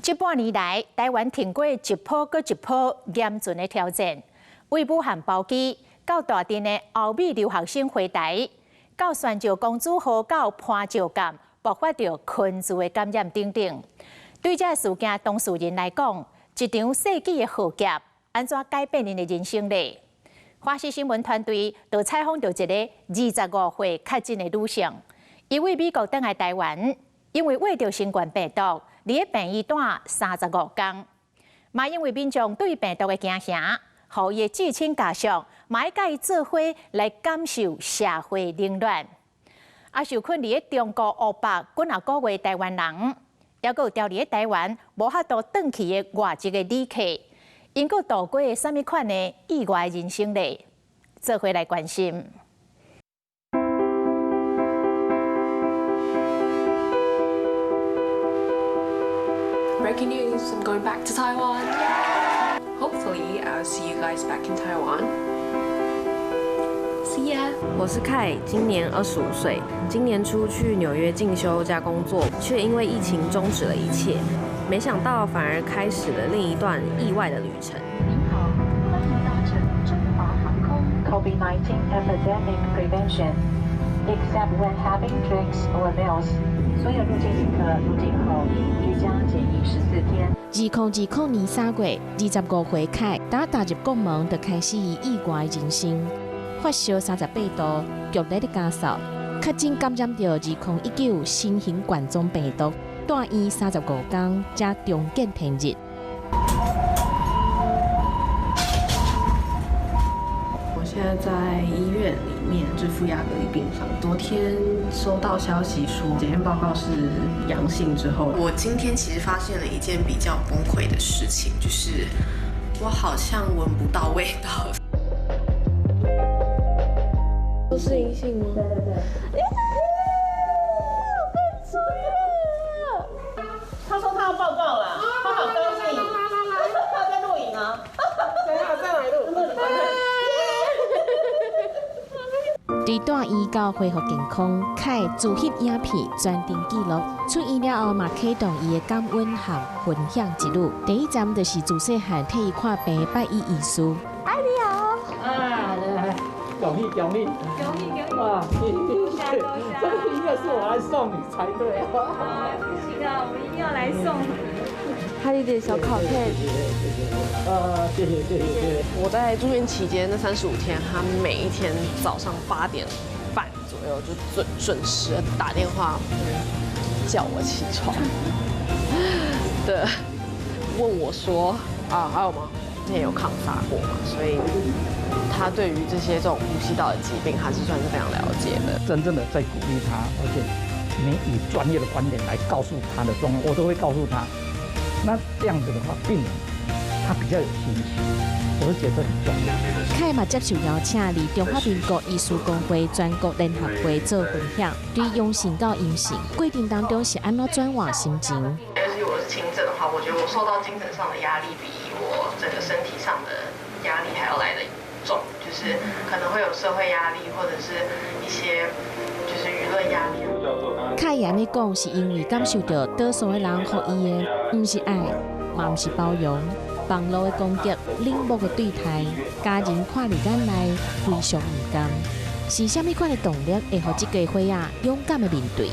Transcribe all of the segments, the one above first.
這半年來，台灣挺過一波閣一波嚴峻的挑戰，為武漢包機到大鎮的歐美留學生回台，到宣石公主號到潘石港爆發著群聚的感染等等。對這事件當事人來講，一場世紀的浩劫，按怎改變𪜶的人生呢？華視新聞團隊就採訪著一個25歲確診的女性，伊對美國轉來台灣，因為患著新冠病毒，佇咧病院蹛35工，嘛因為民眾對病毒的驚嚇，予伊的至親家屬嘛愛佮伊做伙來感受社會冷暖。啊，受困佇咧中國湖北幾若個月台灣人，猶閣有牢佇咧台灣無法度轉去的外籍的旅客，𪜶閣度過啥物款的意外人生咧？做伙來關心。 Breaking news, I'm going back to Taiwan. Hopefully, I'll see you guys back in Taiwan. See ya. 我是凱，今年25歲，今年初去紐約進修加工作，卻因為疫情終止了一切。沒想到反而開始了另一段意外的旅程。您好，歡迎搭乘中華航空。 COVID-19 epidemic prevention, except when having drinks or meals. 所有入境旅客入境後應居家檢疫14天。2020年3月，25歲凱打踏入國門，就開始伊意外人生。發燒38度，劇烈的咳嗽，確診感染著2019新型冠狀病毒，蹛院35工，才重見天日。我現在在醫院裡面，就負壓隔離病房。昨天收到消息說檢驗報告是陽性之後，我今天其實發現了一件比較崩潰的事情，就是我好像聞不到味道。都是陰性嗎？對對對。我出院了。他說他要報告了，他好高興。他在錄影啊。等下再來錄。佇蹛院到恢復健康，凱自翕影片全程記錄。出院了後嘛，啟動伊的感恩和分享之旅。第一站就是自細漢替伊看病的拜醫醫師。哎，你好。啊，恭喜恭喜！恭喜恭喜！哇，謝謝，這個應該是我來送你才對。啊，不行啊，我們一定要來送。還有一點小烤配。啊，謝謝謝謝謝謝。我在住院期間那35天，他每一天早上8點半左右就準準時打電話叫我起床，對，問我說啊還有嗎？之前有抗殺過嘛，所以他對於這些這種呼吸道的疾病，還是算是非常了解的。真正的在鼓勵他，而且你以專業的觀點來告訴他的狀況，我都會告訴他。那這樣子的話，病人他比較有信心，我是覺得很重要。凱嘛接受邀請，佇中華民國醫師公會全國聯合會做分享，對陽性到陰性過程當中是按怎轉換心情？尤其我是輕症的話，我覺得我受到精神上的壓力比我整個身體上的壓力還要來得重，就是可能會有社會壓力，或者是一些就是輿論壓力。凱按呢講，是因為感受到多數的人予伊的，毋是愛，嘛毋是包容，網路的攻擊、冷漠的對待，家人看佇眼內，非常毋甘。是啥物款的動力會予這家伙仔勇敢的面對？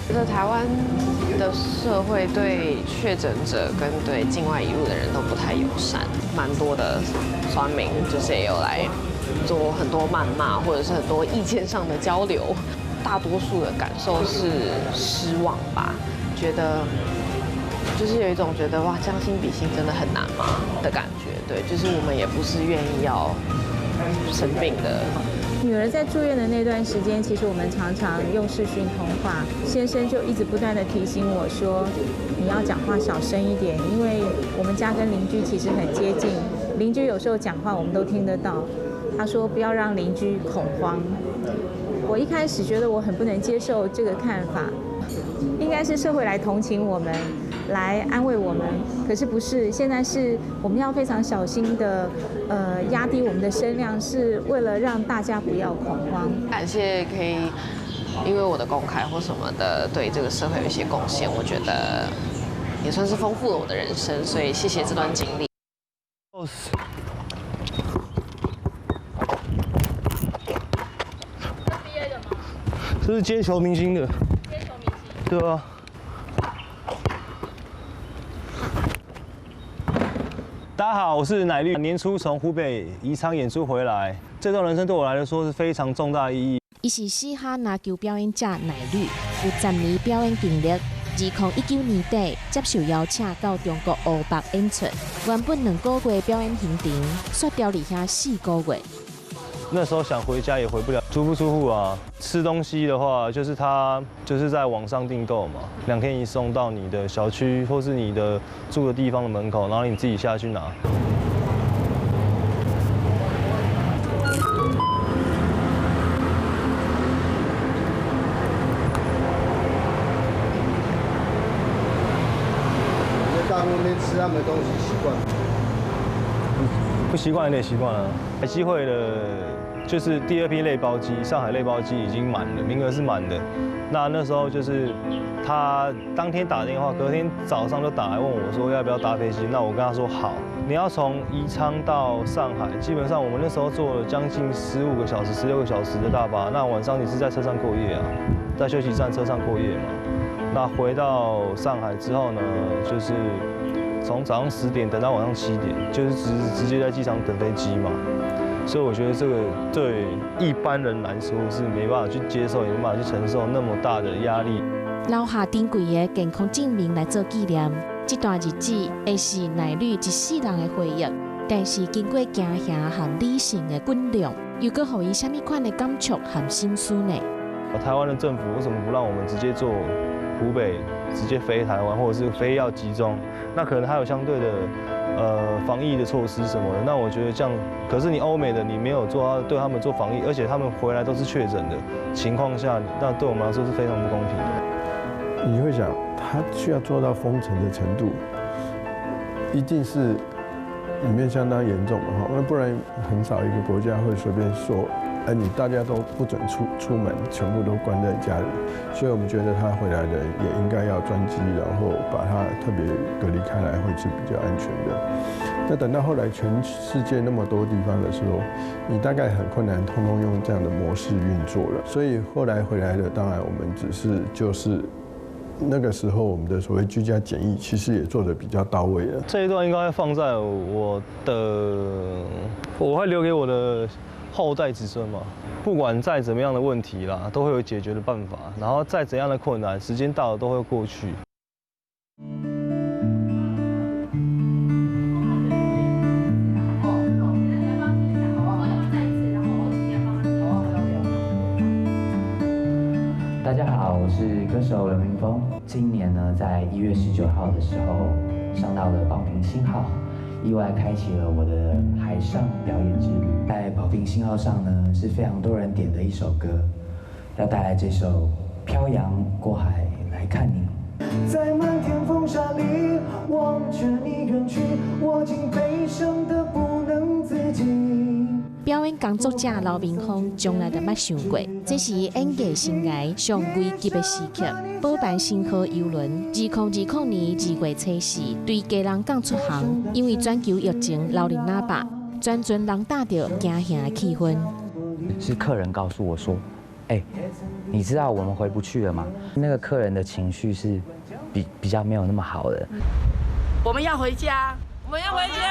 覺得台灣的社會對確診者跟對境外移入的人都不太友善，蠻多的酸民就是也有來做很多謾罵，或者是很多意見上的交流。大多數的感受是失望吧，覺得就是有一種覺得哇，將心比心真的很難嗎的感覺。對，就是我們也不是願意要生病的。女兒在住院的那段時間，其實我們常常用視訊通話，先生就一直不斷地提醒我說，你要講話小聲一點，因為我們家跟鄰居其實很接近，鄰居有時候講話我們都聽得到。他說不要讓鄰居恐慌。我一開始覺得我很不能接受這個看法，應該是社會來同情我們，來安慰我們，可是不是，現在是我們要非常小心的，壓低我們的聲量，是為了讓大家不要恐慌。感謝可以因為我的公開或什麼的，對這個社會有一些貢獻，我覺得也算是丰富了我的人生，所以谢谢这段经历。这是接球明星的，接球明星，对啊。大家好，我是乃绿。年初从湖北宜昌演出回来，这段人生对我来说是非常重大意义。伊是嘻哈篮球表演者乃绿，有10年表演经历。2019年底接受邀请到中国湖北演出，原本2个月表演行程，煞调伫遐4个月。那时候想回家也回不了，足不出户啊。吃东西的话，就是他就是在网上订购嘛，2天一送到你的小区或是你的住的地方的门口，然后你自己下去拿。在大陆那边吃他们的东西习惯吗？不习惯也得习惯啊。有机会的。就是第2批类包机，上海类包机已经满了，名额是满的。那时候就是他当天打电话，隔天早上就打来问我说要不要搭飞机。那我跟他说好。你要从宜昌到上海，基本上我们那时候坐了将近15个小时、16个小时的大巴。那晚上你是在车上过夜啊，在休息站车上过夜嘛。那回到上海之后呢，就是从早上10点等到晚上7点，就是直接在机场等飞机嘛。所以我觉得这个对一般人来说是没办法去接受，也没办法去承受那么大的压力。留下珍贵的健康证明来做纪念，这段日子会是乃绿一世人的回忆。但是经过惊吓和理性的滚量，又阁予伊啥物款的感触和心思呢？台湾的政府为什么不让我们直接坐湖北，直接飞台湾，或者是非要集中？那可能还有相对的。防疫的措施什么的，那我觉得这样，可是你欧美的你没有做到对他们做防疫，而且他们回来都是确诊的情况下，那对我们来说是非常不公平的。你会想，他需要做到封城的程度，一定是里面相当严重的哈，那不然很少一个国家会随便说，哎，你大家都不准出门，全部都关在家里。所以我们觉得他回来的也应该要专机，然后把他特别隔离开来，会是比较安全的。那等到后来全世界那么多地方的时候，你大概很困难通通用这样的模式运作了。所以后来回来的，当然我们只是就是那个时候我们的所谓居家检疫，其实也做得比较到位了。这一段应该放在我的，我会留给我的后代子孙嘛。不管再怎么样的问题啦，都会有解决的办法。然后再怎样的困难，时间到了都会过去。大家好，我是歌手刘明峰。今年呢，在1月19号的时候，上到了宝瓶星号，意外开启了我的海上表演之旅。在宝瓶星号上呢，是非常多人点的一首歌，要带来这首《漂洋过海来看你》。在漫天风沙里望着你远去，我竟悲伤得不能自己。表演工作者刘明峰从来就捌想过，这是伊演艺生涯上危急的时刻。宝瓶星号邮轮2020年2月初四对基隆港出航，因为全球疫情流入喇叭，全船人带著惊吓的气氛。是客人告诉我说：“哎，你知道我们回不去了吗？”那个客人的情绪是比较没有那么好的。我们要回家，我们要回家。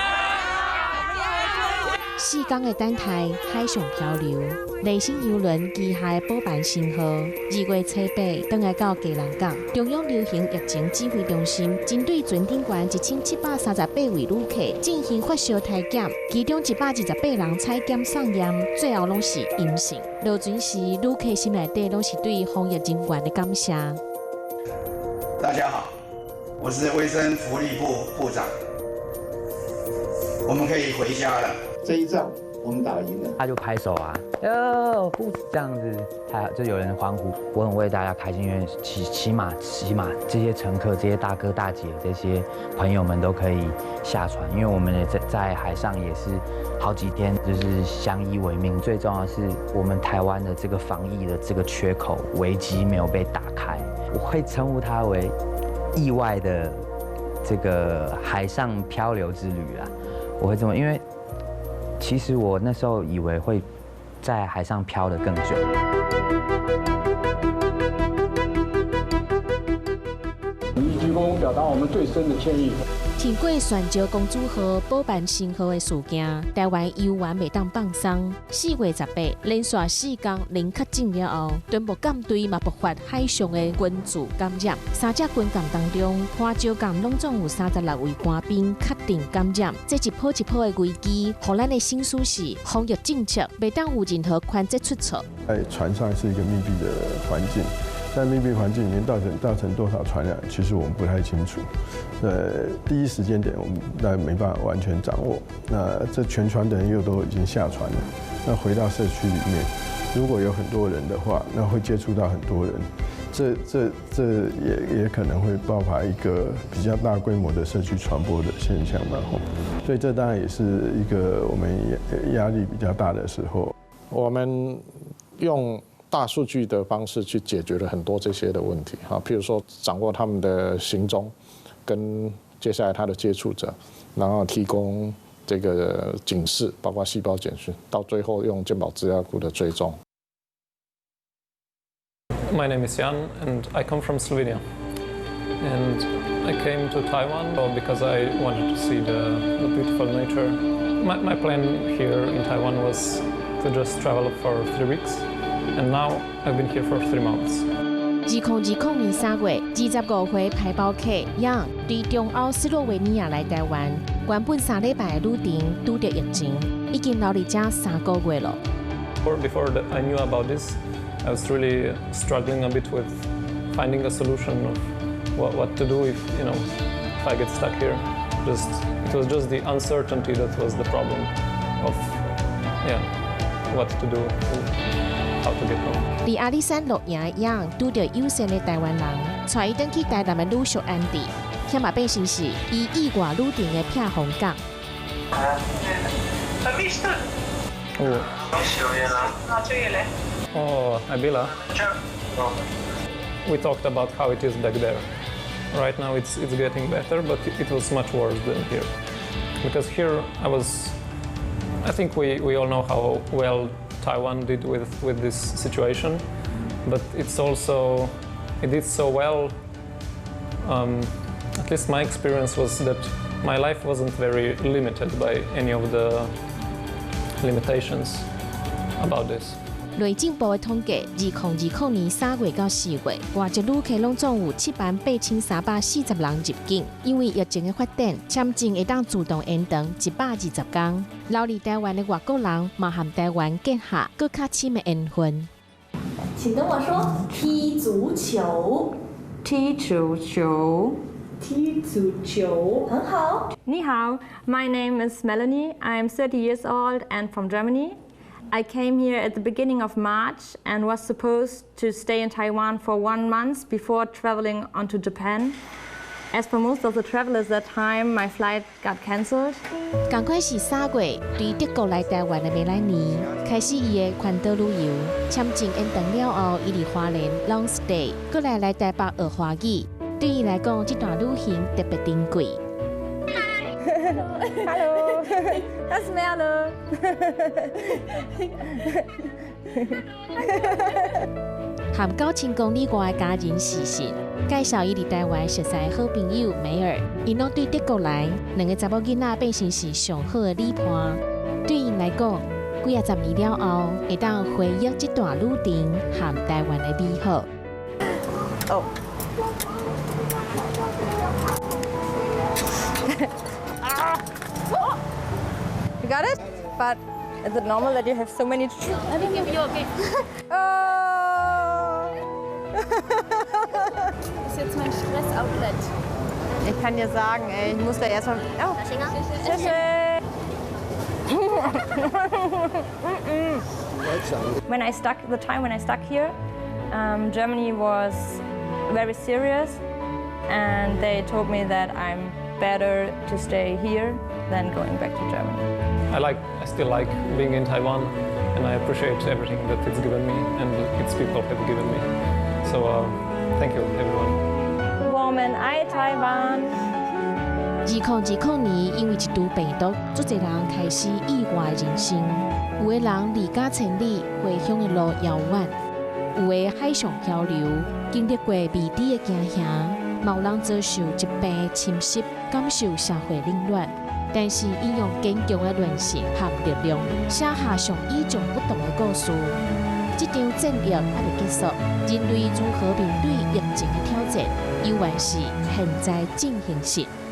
四天的等待，海上漂流，丽星邮轮旗下的宝瓶星号，2月初8转来到基隆港。中央流行疫情指挥中心针对船顶悬1738位旅客进行发烧体检，其中128人采检送验，最后拢是阴性。落船时，旅客心内底拢是对防疫人员的感谢。大家好，我是卫生福利部部长，我们可以回家了。这一仗我们打赢了，他就拍手啊，哟，不这样子，他就有人欢呼。我很为大家开心，因为起码这些乘客、这些大哥大姐、这些朋友们都可以下船，因为我们也在海上也是好几天，就是相依为命。最重要的是，我们台湾的这个防疫的这个缺口危机没有被打开，我会称呼它为意外的這個海上漂流之旅啦。我會這麼，因為其實我那時候以為會在海上漂得更久。一鞠躬，表達我們最深的歉意。挺過璇石公主號、寶盤星號的事件，台灣猶原袂當放鬆。4月18，連續4工零確診了後，敦睦艦隊嘛爆發海上的群聚感染。三隻軍艦當中，潘石艦攏總有36位官兵確定感染。這一波一波的危機，予咱的省思是防疫政策袂當有任何環節出錯。在船上是一個密閉的環境。在密閉環境裡面造成多少傳染，其實我們不太清楚。第一時間點我們當然沒辦法完全掌握。那這全船的人又都已經下船了，那回到社區裡面，如果有很多人的話，那會接觸到很多人，這也可能會爆發一個比較大規模的社區傳播的現象嘛。所以這當然也是一個我們壓力比較大的時候。我們用大數據的方式去解決了很多這些的問題，哈，譬如說掌握他們的行蹤，跟接下來他的接觸者，然後提供這個警示，包括細胞簡訊，到最後用健保資料庫的追蹤。 My name is Jan and I come from Slovenia. And I came to Taiwan because I wanted to see the beautiful nature. My plan here in Taiwan was to just travel for 3 weeks. And now I've been here for 3 months. 2020年3月，25歲排包客楊對中歐斯洛維尼亞來台灣，原本3禮拜的旅程拄著疫情，已經留佇遮3個月了。 Before I knew about this, I was really struggling a bit with finding a solution of what to do if I get stuck here. Just it was just the uncertainty that was the problem of, yeah, what to do, how to get home. 佇阿里山露營的楊拄著友善的台灣人，帶伊轉去台南的旅宿安置，遐嘛變成是伊意外旅程的避風港。哦。Oh, Abila. We talked about how it is back there. Right now it's getting better, but it was much worse than here. Because here I think we all know how well Taiwan did with this situation, but it did so well. At least my experience was that my life wasn't very limited by any of the limitations about this. 內政部的統計，2020年3月到4月，外籍旅客攏總有78,340人入境。因為疫情的發展，簽證會當自動延長120天。留佇台灣的外國人嘛，和台灣結下閣較深的緣分。請跟我說：踢足球，踢足球，踢足球，很好。你好，My name is Melanie. I'm 30 years old and from Germany. I came here at the beginning of March and was supposed to stay in Taiwan for one month before traveling on to Japan. As for most of the travelers that time, my flight got cancelled. 仝款是3月，對德國來台灣的梅蘭妮開始伊的環島旅遊。簽證延長了後，伊佇花蓮 long stay，閣來台北學華語。對伊來講，這段旅行特別珍貴。 Hallo, das ist Merle. 含9000公里外的家人視訊，介紹伊佇台灣熟似的好朋友梅爾，𪜶攏對德國來，兩個查某囡仔變成是上好的旅伴。對𪜶來講，幾仔十年了後，會當回憶這段旅程和台灣的美好。哦。You got it? But is it normal that you have so many? Let me give you a gift. Oh. Das ist jetzt mein Stress-Outlet. Ich kann dir sagen, ey, ich muss da erstmal. Oh. 謝謝。 When I stuck, the time when I stuck here, Germany was very serious, and they told me that I'm better to stay here than going back to Germany. I still like being in Taiwan, and I appreciate everything that it's given me and its people have given me. So thank you, everyone. 我們愛台灣。2020年，因為一株病毒，足濟人開始意外人生。有的人離家千里，回鄉的路遙遠；有的海上漂流，經歷過未知的驚嚇；嘛有人遭受疾病侵襲，感受社會冷暖。但是，𪜶用堅強的韌性和力量，寫下上與眾不同的故事。這場戰役猶未結束，人類如何面對疫情的挑戰，猶原是現在進行式。